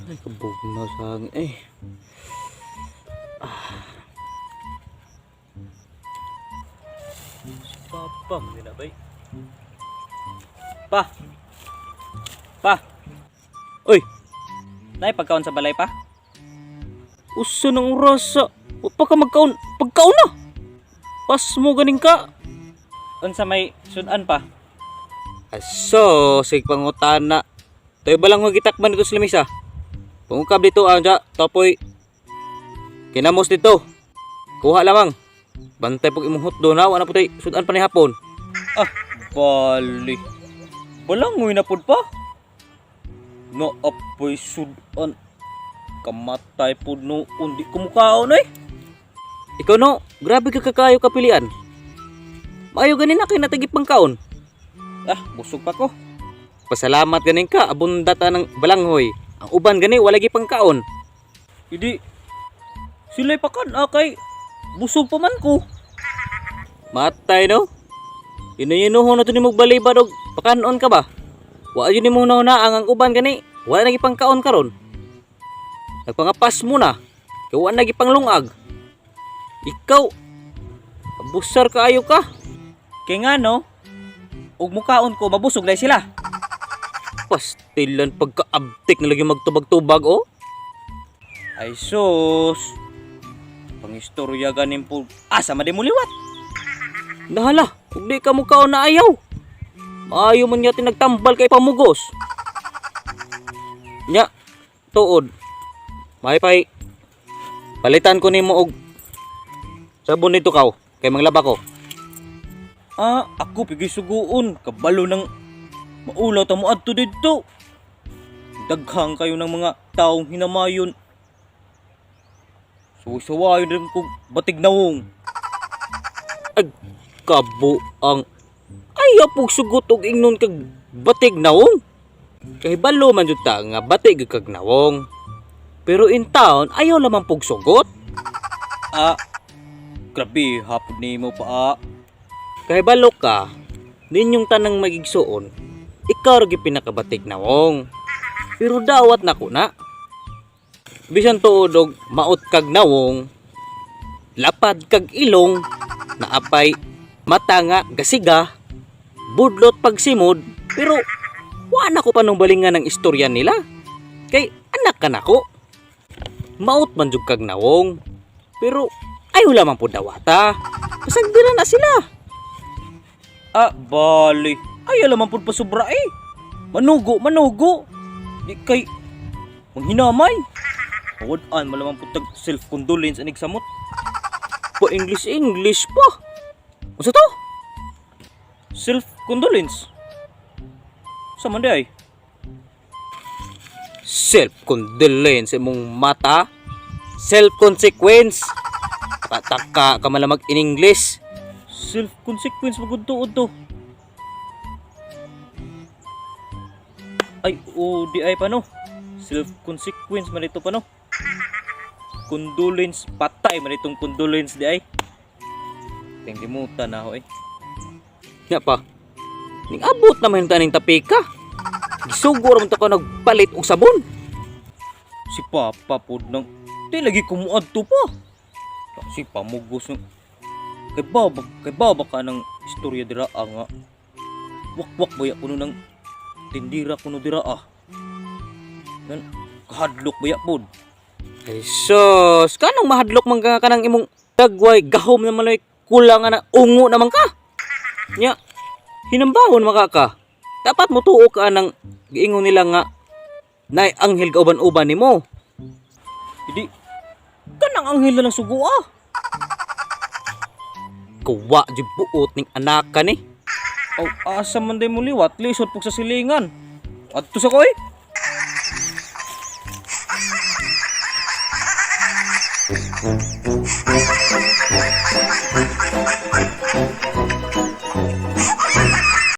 Ay, kabugnaw sa hangin. Eh. Ah. Si Papa, hindi na ba eh? Pa! Pa! Uy! Nay, pagkaon sa balay pa? Uso ng orasa. Wa pa ka magkaon. Pagkaon na! Pas mo ganing ka. Unsa may sudan pa? Aso, sig pangutana. Tayo ba lang gitakban dito sa lamisa? Pangukab dito ang ja, topoy. Kinamos dito. Kuha lamang. Bantay pag imong hotdo na, wala po tayo sudan pa ni hapon. Ah, bali. Balangoy na pud pa. No apoy sudan. Kamatay pud noon di ko mukaon eh. Ikaw no, grabe ka kakayo kapilian. Maayo ganin na kay natagip pangkaon. Ah, busog pa ko. Pasalamat ganin ka, abunda ta ng balanghoy. Ang uban gani wala gi pangkaon. Idi sila'y pakan ah, kay busog pa man ko. Matay no. Inayinuhon na to nimo balibad og pakanon ka ba? Wa yun nimo na ang uban gani, wala na gi pangkaon karon. Nagpangapas mo na. Kay wa na gi panglungag. Ikaw, abusar kaayo ka. Kay ngano, ug mukaon ko mabusog dai sila. Pastilan pagkaabtik na lagi magtubag-tubag oh. Ay sus. Pangistorya ganin po. Asa man di mo liwat? Nahala, ug di ka mukaon na ayaw. Maayo man yata nagtambal kay pamugos. Nya, tuod. May pay. Palitan ko nimo og sabon nito kaw kay manglaba ko. Ah, ako pigi suguon kabalo ng maulaw ta mo adto didto. Daghang kayo ng mga taong hinamayon. Suwayo din kog batig nawong. Ag kabuang ayaw pug sugot og ingnon kag batig nawong. Kay balo man jud ta nga batig kag nawong. Pero in town ayaw lamang pug sugot. Ah, grabe hapon nimo pa ah. Kay balo ka, ninyong tanang magigsuon, ikaw ra gyud pinakabatig nawong. Pero dawat nako na. Bisan tuod og maot kag nawong, lapad kag ilong, naapay mata nga gasiga, budlot pagsimod, pero wa na ko panumbalingan ng istorya nila. Kay anak ka nako. Maot man jud kag nawong, pero ayaw lamang po dawata. Basag dira na sila. Ah, bali. Ay, alam po pa sobra eh. Manugo, manugo. Di kay manghinamay. Pawad-an, malamang po tag self-condolence anig samot. Pa English English pa. Unsa to? Self-condolence. Sa man di ay? Self-condolence imong mata. Self-consequence. Taka ka malamag in English. Self-consequence magud tuod to. Ay, o di ay pa no. Self-consequence man ito pa no. Condolence, patay man itong condolence di ay. Tinglimutan na ako eh. Nga pa. Ning abot naman yung taning tapika. Gisugor mo ta ko nagpalit og sabon. Si Papa pod nang di lagi kumuadto pa. Si pamugos ng kay baba ka ng istorya dira ah, nga. Wakwak baya kuno ng tindira kuno dira ah. Nan kahadlok baya pod. Ay sus, kanong mahadlok man ka kanang imong dagway gahom naman ay kulang nga na ungo naman ka. Nya, hinambawon maka ka. Dapat mo tuo ka ng giingon nila nga nay anghel kauban-uban nimo. Hindi kanang anghel na lang sugo ah. Kuwa di buot ning anak ka ni. Aw, asa man day mo liwat, lisod pug sa silingan. Adto sa ko eh.